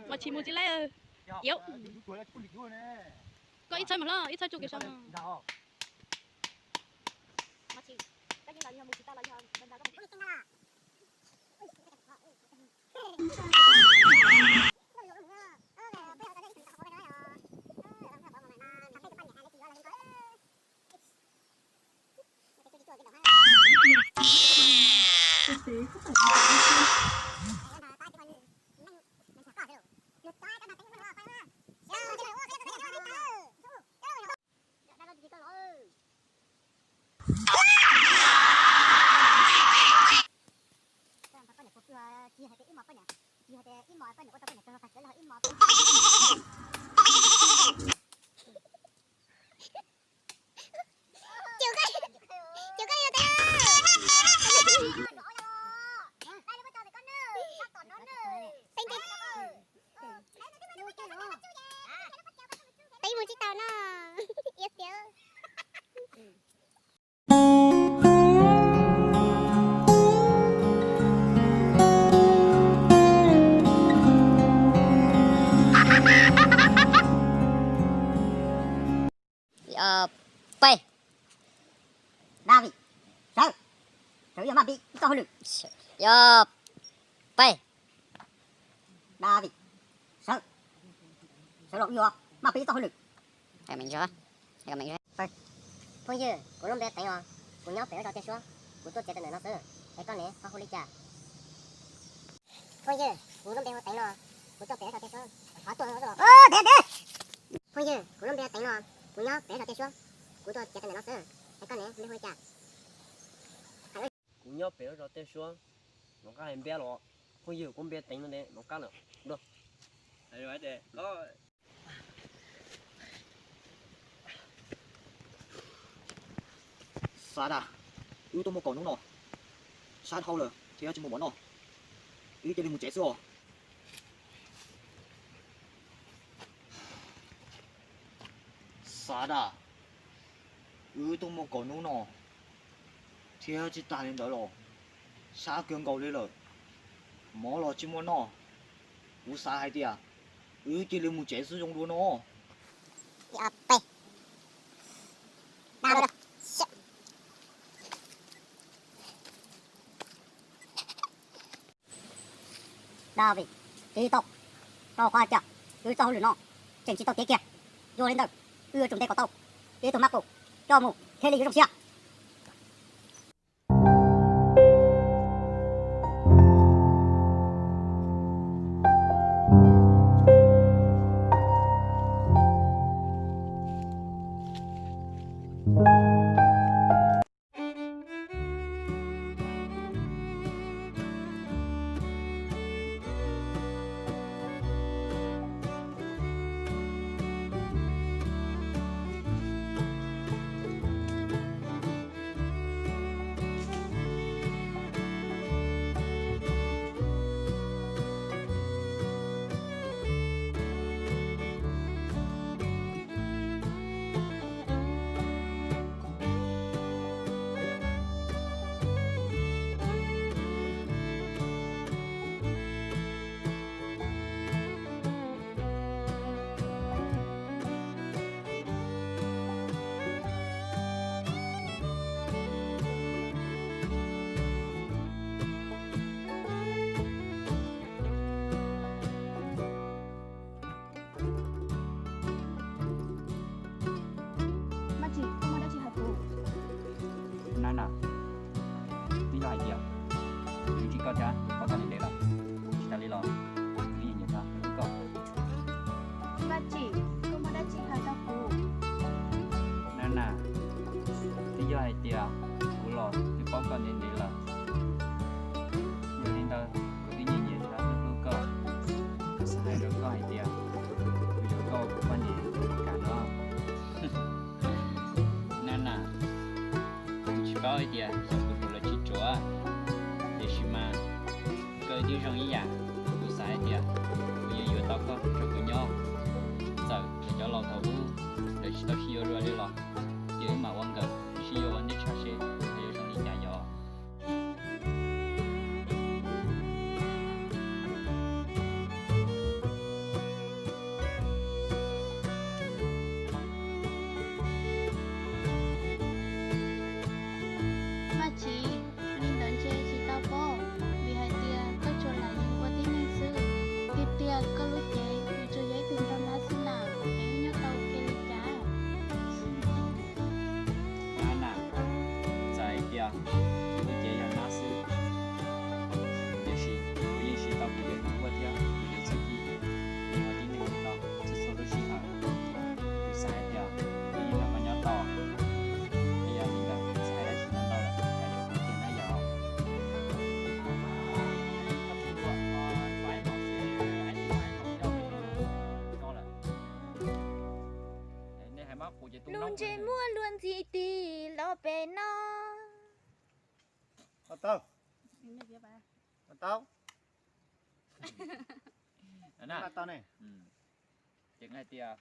Mos tshis mus tsis laib. Iab, koj ib txhawb mus hlob, ib txhawb tsuj kev sau. Peb mus tsis tau no. Iab tiag. Peb. David, sawv, sawv yuav maj npi ib txoj hauj lwm. Yog, peb. David, sawv, sawv los wb yuav maj npi ib txoj hauj lwm. Phooj ywg, kuv lub npe Teev os, kuv nyob pem lub zos tiaj suab, kuv tuaj txiav rawv ntawm no xwb, es koj ne ho hu li cas? Phooj ywg, kuv lub npe hu Teev no, kuv tuaj pem lub zos tiaj suab. Phooj ywg, kuv lub npe Teev no, kuv nyob pem lub zos tiaj suab, kuv tuaj txiav rawv ntawm no xwb, es koj ne npe hu li cas? Kuv nyob pem lub zos tiaj suab, nov qab hais npiab los. Phooj ywg, kuv npe Teev no ne, nov qab lawm. Xav tas wb tuaj muaj kaum hnub no, sab dhau lawm thiab tsis muaj mov noj, wb cia li mus tsev xwb os. Xav tas wb tuaj muaj kaum hnub no thiab tsis tag li ntawd los sab kawg nkaus li lawm, mov los tsis muaj noj. Kuv xav hais tias wb cia li mus tsev xwb zoo dua no. David, tsis tau, rau qhov hais tias wb txoj hauj lwm no tseem tsis tau tiav kiag. Yog li ntawd, wb yuav tsum ntes kom tau ib tug mab qus coj mus thiaj li yuav zoo siab. Maj Tsim, koj muaj dab tsi hais kuv? Nab na, twb yog hais tias kuv tsis koj thiab paub koj ntev ntev lawm, tsis tas li los kuv nyiam nyiam thiab hlub koj. Maj Tsim, koj muaj dab tsi hais rau kuv? Nab na, twb yog hais tias kuv los twb paub koj ntev ntev lawm, yog li ntawd kuv twb nyiam nyiam thiab hlub hlub koj. Kuv xav hais rau koj hais tias kuv yuav koj ua kuv poj niam kam no. Nab na, kuv tsis paub hais tias xyov kuv ruam los tsis ruam, tiam sis mas koj twb zoo ib yam. Kuv xav hais tias kuv yuav yuav tau koj nrog kuv nyob, txawm cov laus thaum ub lawv tsis tau sib yuav dua li los, ces wb mam ua nkawm sib yuav ua ntej tshaj seb ho yuav zoo li cas yom. Lub ntsej muag luag ntxhi tig los pem no. Tau, tau. Tau ne. Ces hais tias,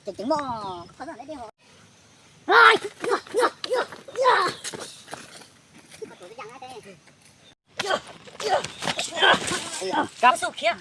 Ceev ceev mog. Kab xub khiab.